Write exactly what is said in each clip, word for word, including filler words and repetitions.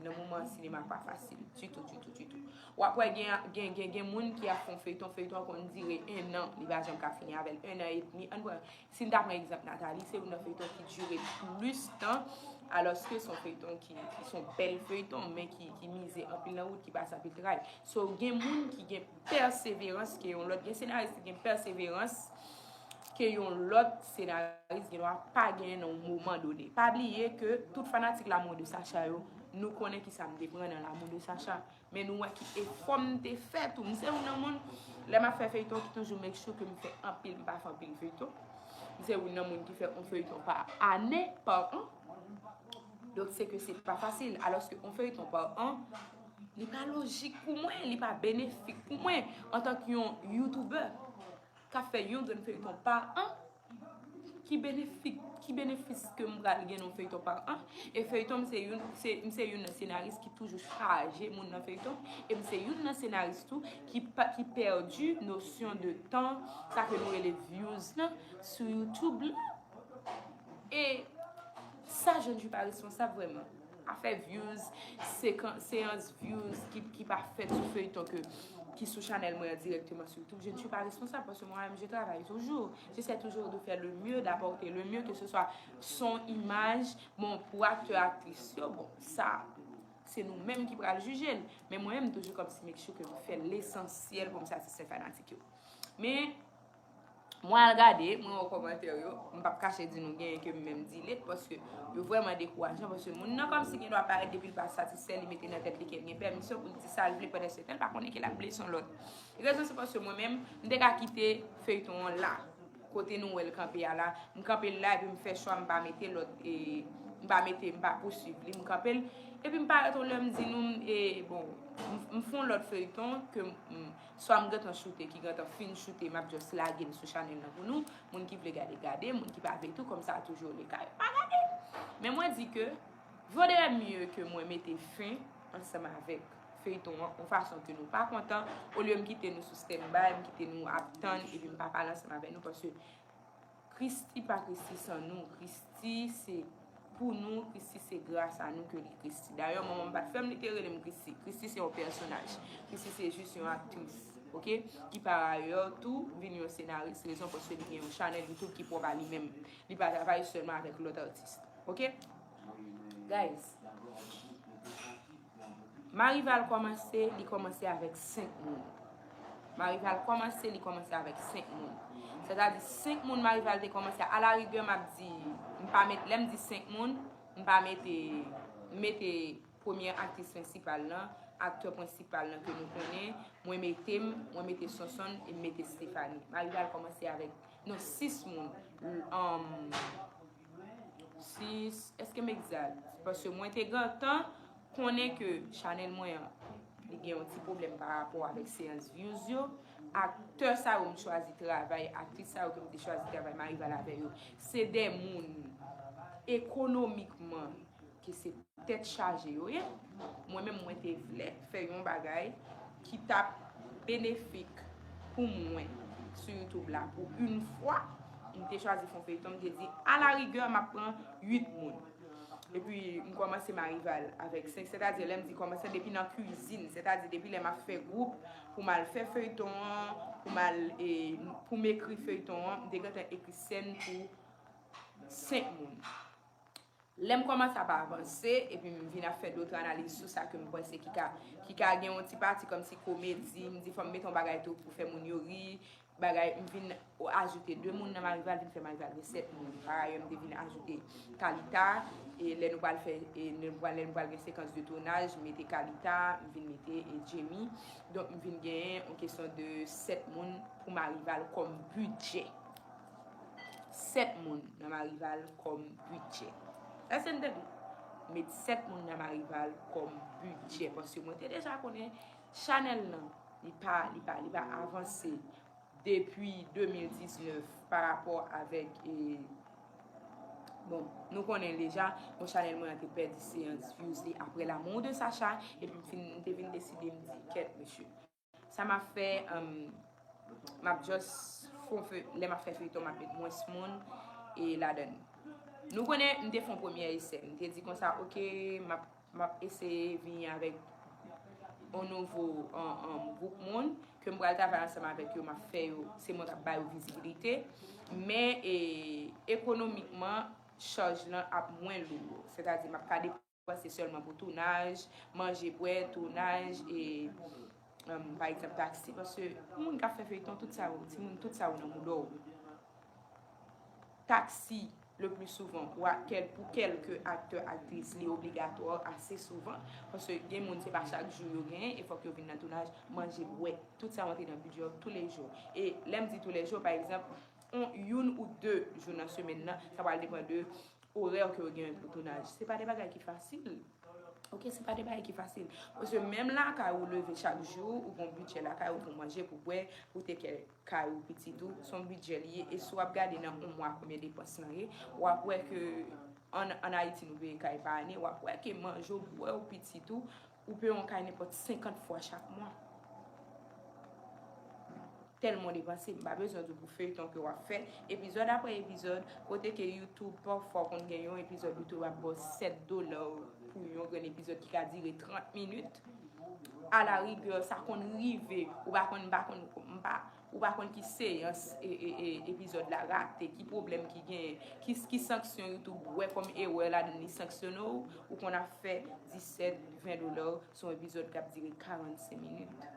nan moman an, sinema pa fasil ditou, ditou, ditou. W ap wè gen, gen, gen, gen moun ki ap fè yon feyton, feyton an konn dire en an, li pa janm ka fini avè l, en an edmi. Ann pran, si n ta pran egzanp Nathalie, se youn nan feyton ki dire plis tan, alòske se yon feyton ki, ki se yon bèl feyton, men ki, ki mize anpil nan wout, ki pase anpil tray. So, gen moun ki gen pèseverans ke yon lòt, gen senaris ki gen pèseverans ke yon lòt senaris gen dwa pa genyen nan yon moman done. Pa bliye ke tout fanatik L'amour de Sacha yo, nou konnen kisa m te pran nan L'amour de Sacha. Men nou wè ki efò m te fè tou. M se youn nan moun, lè m ap fè feyton, ki toujou make sure ke m fè anpil, m pa fè anpil feyton. M se youn nan moun ki fè yon feyton pa ane, pa an. Donk, se ke se pa fasil. Alòske yon feyton pa an, li pa lojik pou mwen, li pa benefik pou mwen, antanke yon YouTuber k ap fè yon grenn feyton pa an, ki benefik, ki benefis ke m pral gen nan feyton pa an? E feyton, m se youn, se, m se youn nan senaris ki toujou chaje moun nan feyton, e m se youn nan senaris tou ki pa, ki pèdi nosyon de tan, sa ke nou rele views lan, sou YouTube lan. E sa, je ne suis pas responsable vrèman. Afè views, sekan-, seyans views ki, ki pa fèt sou feyton ke, ki sou chanèl mwen an dirèkteman sou YouTube, je ne suis pas responsable parce que moi-même, je travaille toujours. J'essaie toujours de faire le mieux, d'apporter le mieux, que ce soit son, imaj, bon, pou aktè, aktris yo, bon, sa, se nou menm ki pral jije l. Men mwen menm, toujou kòmsi make sure ke m fè lesansyèl pou m satisfè fanatik yo. Men, mwen al gade, mwen wè kòmantè yo, m p ap kache di nou genyen ke m menm delete, paske yo vrèman dekourajan, paske moun nan kòmsi gen dwa parèt depi l pa satisfè, li mete nan tèt li ke l gen pèmisyon pou l di sa l vle, pandan se tan l pa konnen ke l ap blese yon lòt. Rezon se paske mwen menm, m te ka kite feyton an la, kote nou wè l kanpe a la, m kanpe l la, epi m fè chwa, m pa mete lòt, e, m pa mete, m pa pousuiv li, m kanpe l, epi m parèt yon lè, m di nou, e, bon, m, m fè yon lòt feyton ke m, m, swa m gentan choute, ki gentan fin choute, m ap just lage l sou chanèl nan pou nou. Moun ki vle gade, gade. Moun ki pa vle tou, kòm sa a toujou le ka, yo pa gade. Men mwen di ke, vaudrait mieux ke mwen mete fen ansanm avèk feyton an, yon fason ke nou pa kontan, olye m kite nou sou standby, m kite nou ap tann, epi m pa pale ansanm avèk nou, paske Christie pa Christie san nou. Christie se pou nou, Christie se gras a nou ke li Christie. Dayè, manman m pa t fè m, li te rele m Christie. Christie se yon pèsonaj. Christie se jis yon aktris, oke? Ki parayè tou vin yon senaris, rezon paske li gen yon chanèl YouTube ki pwòp a li menm. Li pa travay sèlman avèk lòt atis, oke? Guys, Marival kòmanse, li kòmanse avèk senk moun. Marival kòmanse, li kòmanse avèk senk moun. Sètadi, senk moun Marival te kòmanse. Alarigè, m ap di, m pa met, lè m di senk moun, m pa mete, m mete premyè aktris prensipal lan, aktè prensipal lan ke nou konnen, mwen mete m, mwen mete Sonsonn e m mete Stephanie. Marival kòmanse avèk, non, sis moun. Um, sis, èske m egzak? Paske mwen te gentan konnen ke chanèl mwen an, li gen yon ti pwoblèm pa rapò avèk seyans views yo. Aktè sa yo m chwazi travay, aktris sa yo ke m te chwazi travay, Marival avè yo, se de moun ekonomikman ke se tèt chaje yo ye. Mwen menm, mwen te vle fè yon bagay ki t ap benefik pou mwen sou YouTube la pou yon fwa. M te chwazi fè yon feyton, m te di, alarigè, m ap pran uit moun. Epi, m kòmanse Marival avèk senk, sètadi, lè m di kòmanse, depi nan kwizin, sètadi, depi lè m ap fè gwoup pou m al fè feyton an, pou m al, e, pou m ekri feyton an, m te gentan ekri sèn pou senk moun. Lè m kòmanse ap avanse, epi m vin ap fè dòt analiz sou sa ke m panse ki ka, ki ka gen yon ti pati kòmsi komedi, m di fò m mete yon bagay tou pou fè moun yo ri, bagay, m vin ajoute de moun nan Marival, vin fè Marival gen sèt moun. Parayè, m te vin ajoute Kalita, e lè nou pral fè, e lè nou pral, lè nou pral gen sekans de tounaj, m mete Kalita, m vin mete, e, Jamie. Donk, m vin genyen yon kesyon de sèt moun pou Marival kòm bidjè. Sèt moun nan Marival kòm bidjè. Èske n tande? Met sèt moun nan Marival kòm bidjè. Paske mwen te deja konnen chanèl lan, li pa, li pa, li pa avanse depi de mil diznèf pa rapò avèk, e, bon, nou konnen deja, bon, chanèl mwen an te pèdi seyans views li apre L'amour de Sacha, epi m fin, m te vin deside, m di, kèt, mesye. Sa m ap fè, um, m ap just fè yon fe-, lè m ap fè feyton, m ap met mwens moun, e, ladan l. Nou konnen, m te fè yon premye esè. M te di konsa, oke, m ap, m ap eseye vini avèk yon nouvo, um, um, gwoup moun ke m pral travay ansanm avèk yo, m ap fè yo, se mwen k ap ba yo vizibilite. Men, e, ekonomikman, chaj lan ap mwen lou. Sètadi, m ap ka depanse sèlman pou tounaj, manje, bwè, tounaj, e, um, pa egzanp, taksi, paske moun k ap fè feyton, tout sa yo, timoun, tout sa yo nan mouda w. Taksi, le pli souvan, pou a-, kèl-, pou kèlke aktè, aktris, li obligatwa ase souvan, paske gen moun, se pa chak jou yo genyen, e fòk yo vin nan tounaj, manje, bwè, tout sa rantre nan bidjè w toulejou. E lè m di toulejou, pa egzanp, on, youn ou de jou nan semèn nan, sa pral depann de orè ke w genyen pou tounaj. Se pa de bagay ki fasil. Ok, se pa de bagay ki fasil. Paske menm lakay ou leve chak jou, ou gon bidjè lakay ou pou manje, pou bwè, pou te kè kay ou, pitit ou, se yon bidjè li ye. E si w ap gade nan yon mwa konbyen depans lan ye, w ap wè ke an, an Ayiti nou peye kay pa ane, w ap wè ke manje w, bwè w, pitit ou, ou peye yon kay nenpòt senkant fwa chak mwa. Tèlman w depanse, m pa bezwen di w pou feyton ke w ap fè, epizòd apre epizòd, kote ke YouTube, pafwa w konn gen yon epizòd YouTube ap ba w sèt dola pou yon grenn epizòd ki ka dire trant minit. Alarigè, sa konn rive, ou pa konn, m pa konn, m pa, ou pa konn ki seyans, e, e, e, epizòd la rate, ki pwoblèm ki genyen, ki, ki sanksyon YouTube wè kòm erè ladan li sanksyone w, ou konn ap fè disèt, ven dola sou yon epizòd k ap dire karannsenk minit.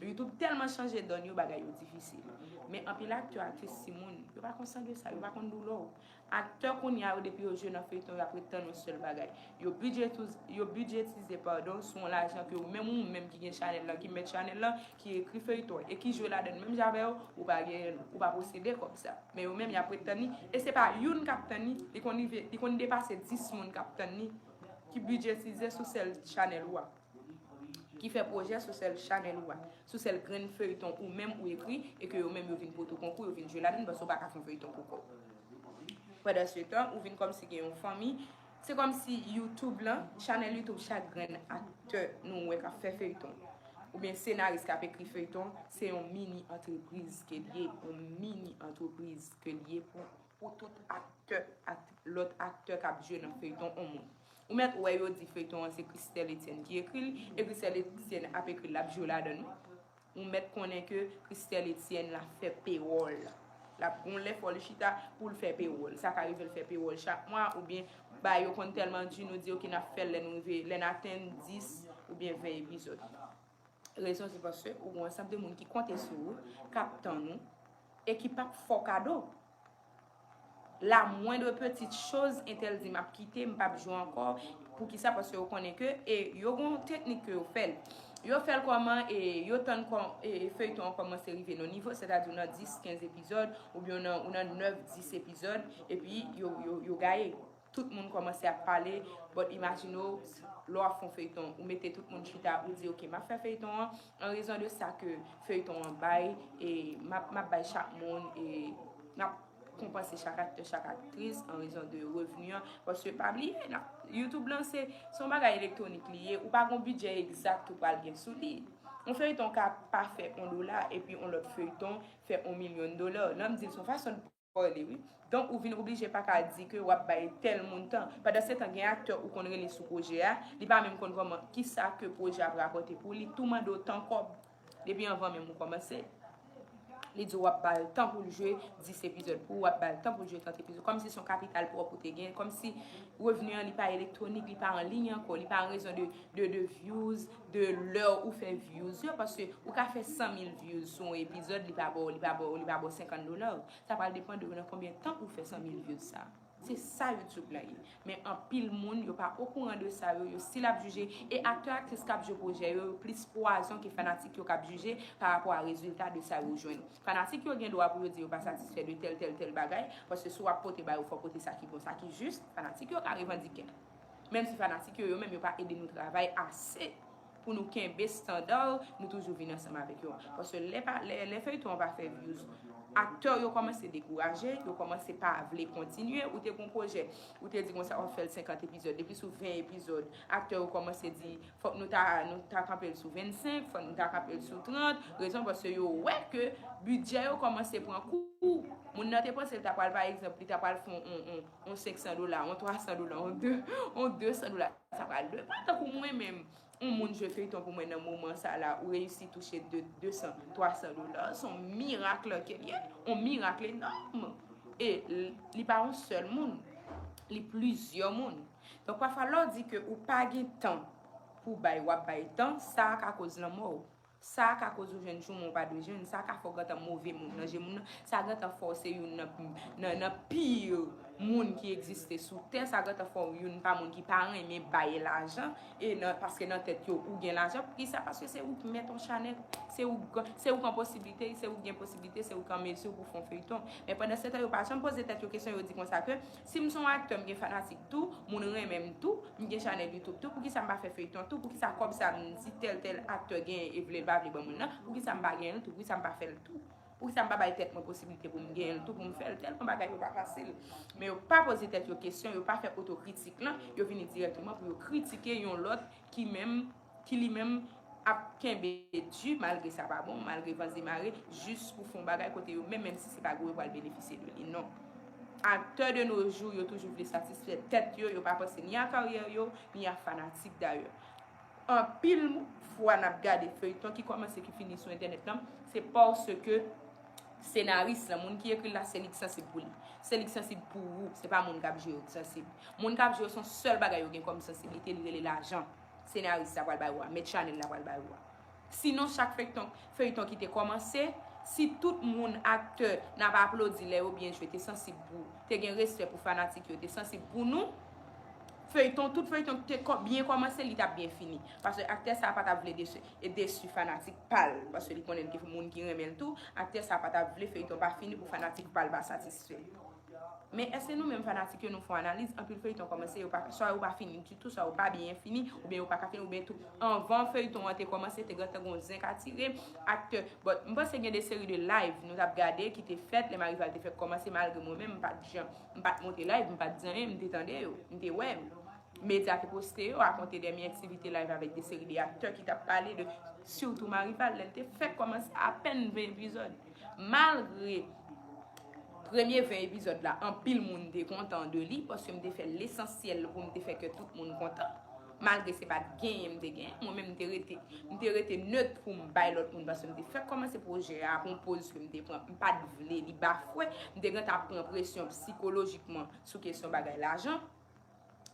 YouTube tèlman chanje dòn yo, bagay yo difisil. Men anpil aktè, aktris timoun, yo pa konn sante sa, yo pa konn doulè w. Aktè kounye a yo, depi yo jwe nan feyton, yo ap ret tann yon sèl bagay. Yo bidjetiz-, yo bidjetize, padon, sou yon lajan ke ou menm, ou menm ki gen chanèl lan, ki mèt chanèl lan, ki ekri feyton, e ki jwe ladan l menm jan avè yo, ou pa genyen l, ou pa posede kòb sa. Men yo menm, y ap ret tann li, e se pa youn k ap tann li, li konn rive, li konn depase dis moun k ap tann li, ki bidjetize sou sèl chanèl ou a, ki fè pwojè sou sèl chanèl ou a, sou sèl grenn feyton ou menm ou ekri, e ke yo menm yo vin pote w konkou, yo vin jwe ladan l, paske w pa ka fè yon feyton pou kò w. Pandansetan, ou vin kòmsi gen yon fanmi. Se kòmsi YouTube lan, chanèl YouTube chak grenn aktè nou wè k ap fè feyton, oubyen senaris k ap ekri feyton, se yon mini antrepriz ke l ye, yon mini antrepriz ke l ye pou, pou tout aktè ak lòt aktè k ap jwe nan feyton on moun. Ou mèt wè yo di feyton an se Christelle Etienne ki ekri l, e Christelle Etienne ap ekri l, l ap jwe ladan l wi. Ou mèt konnen ke Christelle Etienne l ap fè pewòl. L ap gon lè fò li chita pou l fè pewòl. Sa ka rive l fè pewòl chak mwa, oubyen bagay yo konn tèlman di, nou di, "Ok, n ap fè l lè nou rive, lè n atenn dis oubyen ven epizòd." Rezon se paske ou gon ansanm de moun ki konte sou ou, k ap tann ou, e ki p ap fè w kado. La moindre petite chose, entèl di, "M ap kite, m p ap jwe ankò." Poukisa? Paske yo konnen ke, e yo gon teknik ke yo fè l. Yo fè l kòman, e yo tann kò-, e feyton an kòmanse rive nan nivo, sètadi ou nan dis, kenz epizòd, oubyen ou nan, ou nan nèf, dis epizòd, epi yo, yo, yo gaye. Tout moun kòmanse ap pale, but imajine w, lè w ap fè yon feyton, ou mete tout moun chita, ou di, "Ok, m ap fè feyton an, an rezon de sa ke feyton an bay, e m ap, m ap bay chak moun, e m ap konpanse chak aktè, chak aktris, an rezon de revni an." Paske pa bliye, n ap, YouTube lan, se, se yon bagay elektwonik li ye, ou pa gon bidjè egzak ou pral gen sou li. Yon feyton ka pa fè yon dola, epi yon lòt feyton fè yon milyon dola. Lè m di l, se yon fason pale, wi. Donk, ou vin oblije pa ka di ke w ap bay tèl moun tan. Pandansetan, gen aktè ou konn rele sou pwojè a, li pa menm konn kòman, kisa ke pwojè a ap rapòte pou li, tou mande w tan kòb. Depi anvan menm ou kòmanse, li di w ap ba l tan pou l jwe dis epizòd pou ou, w ap ba l tan pou l jwe trant epizòd. Kòmsi se yon kapital pwòp ou te gen, kòmsi revni an li pa elektwonik, li pa an liy ankò, li pa an rezon de, de, de views, de lè ou fè views yo, paske ou ka fè san mil views sou yon epizòd, li pa ba w, li pa ba w, li pa ba w senkant dola. Sa pral depann de nan konbyen tan ou fè san mil views sa. Se sa YouTube lan ye. Men anpil moun, yo pa okouran de sa yo, yo still ap jije. E aktè, aktris k ap jwe pwojè yo, yo plis pwazon ke fanatik yo k ap jije pa rapò a rezilta de sa yo jwenn. Fanatik yo gen dwa pou yo di yo pa satisfè de tèl, tèl, tèl bagay, paske si w ap pote ba yo, fò w pote sa ki bon, sa ki jis, fanatik yo ka revandike. Menm si fanatik yo, yo menm, yo pa ede nou travay ase. pou nou kenbe estanda, nou toujou vin ansanm avèk yo. Paske lè, pa, lè, lè feyton an pa fè views, aktè yo kòmanse dekouraje, yo kòmanse pa vle kontinye. Ou te gon pwojè, ou te di konsa w ap fè l senkant epizòd, depi sou ven epizòd, aktè yo kòmanse di fòk nou ta, nou ta kanpe l sou vennsenk, fòk nou ta kanpe l sou trant. Rezon paske yo wè ke bidjè yo kòmanse pran kou. Moun nan te panse l ta pral, pa egzanp, li ta pral fè yon, yon, yon, yon senk san dola, yon twa san dola, yon de, yon de san dola. Sa pral depann. Tankou mwen menm, yon moun jwe feyton pou mwen nan moman sa la, ou reyisi touche de, de san, twa san dola, se yon mirak ke l ye, yon mirak enòm. E li pa yon sèl moun, li plizyè moun. Donk, pafwa, lè w di ke ou pa gen tan pou bay, w ap bay tan, sa a ka koz lanmò w. Sa a ka koz ou jwenn jouman w pa dwe jwenn, sa a ka fè w gentan move moun nan je moun nan, sa a gentan fè w se youn nan, nan, nan pi moun ki egziste sou tè, sa a gentan fè w youn pa moun ki pa renmen bay lajan, e nan, paske nan tèt yo ou gen lajan. Poukisa? Paske se ou ki mèt yon chanèl, se ou, se ou ki an posiblite, se ou ki gen posiblite, se ou ki an mezi pou fè yon feyton. Men pandan se tan, yo pa janm poze tèt yo kesyon, yo di konsa ke si m se yon aktè, m gen fanatik tou, moun renmen m tou, m gen chanèl YouTube tou, poukisa m pa fè feyton tou? Poukisa kòb sa m di tèl, tèl aktè genyen e vle l pa vle ban moun nan? Poukisa m pa genyen l tou? Poukisa m pa fè l tou? Poukisa m pa bay tèt mwen posiblite pou m genyen l tou, pou m fè l? Tèlman bagay yo pa fasil. Men yo pa poze tèt yo kesyon, yo pa fè otokritik lan, yo vini dirèkteman pou yo kritike yon lòt ki menm, ki li menm ap kenbe di, malgre sa pa bon, malgre van se mare, jis pou fè yon bagay kote yo menm, menm si se pa gwo, yo pral benefisye de li. Non. Aktè de nos jours, yo toujou vle satisfè tèt yo, yo pa panse ni a karyè yo, ni a fanatik dayè. Anpil fwa n ap gade feyton ki kòmanse, ki fini sou entènèt lan, se paske senaris lan, moun ki ekri l la, se li k sansib pou li. Se li k sansib pou ou, se pa moun k ap jwe yo k sansib. Moun k ap jwe yo, se yon sèl bagay yo gen kòm sansiblite, li rele lajan. Senaris sa pral bay ou a, mèt chanèl la pral bay ou a. Sinon, chak feyton, feyton ki te kòmanse, si tout moun, aktè, n ap aplodi lè yo byen jwe, te sansib pou, te gen respè pou fanatik yo, te sansib pou nou, feyton, tout feyton ki te kò-, byen kòmanse, li t ap byen fini. Paske aktè sa a pa t ap vle desi, e desi fanatik pa l. Paske li konnen l gen moun ki renmen l tou. Aktè sa a pa t ap vle feyton pa fini pou fanatik pa l pa satisfè. Men èske nou menm fanatik yo, nou fè yon analiz? Anpil feyton kòmanse, yo pa, swa yo pa fini ditou, swa yo pa byen fini, oubyen yo pa ka fini, oubyen tou anvan feyton an te kòmanse, te gentan gon zen ka tire, aktè. But m panse gen de seri de live nou t ap gade ki te fèt lè Marival te fèk kòmanse, malgre mwen menm m pa t jan, m pa t monte live, m pa t di anyen, m te tande yo, m te wè. Medya te poste yo, rakonte dènye aktivite live avèk de seri de aktè ki t ap pale de, sitou Marival, lè l te fèk kòmanse, apèn ven epizòd. Malgre premye ven epizòd la, anpil moun te kontan de li, paske m te fè lesansyèl pou m te fè ke tout moun kontan. Malgre se pa t genyen m te genyen, mwen menm m te rete, m te rete nèt pou m bay lòt moun, paske m te fèk kòmanse pwojè a, pou yon poz ke m te pran, m pa t vle li bafwe, m te gentan ap pran presyon sikolojikman sou kesyon bagay lajan.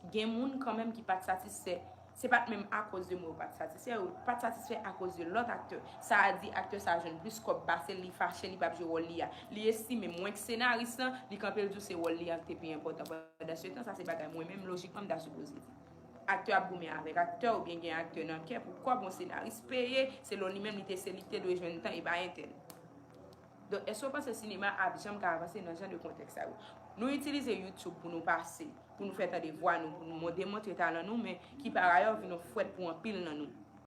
Gen moun kanmenm ki pa t satisfè. Se pa t menm akoz de mwen yo pa t satisfè, yo pa t satisfè akoz de lòt aktè. Sa a di aktè sa a jwenn plis kòb pase l, li fache, li p ap jwe wòl li a. Li estime mwens ke senaris lan, li kanpe l di w se wòl li a ki te pi enpòtan. Pandan se tan, sa se bagay mwen menm lojikman m ta sipoze di. Aktè ap goumen avèk aktè, oubyen gen aktè nan kè pou kòb yon senaris peye, selon li menm li te se li ki te dwe jwenn tan e pa entèl. Donk, èske w panse sinema ap janm ka avanse nan jan de kontèks sa yo? Nou itilize YouTube pou nou pase, pou nou fè tande vwa nou, pou nou mon-, demontre talan nou, men ki parayè vin yon fwèt pou anpil nan nou.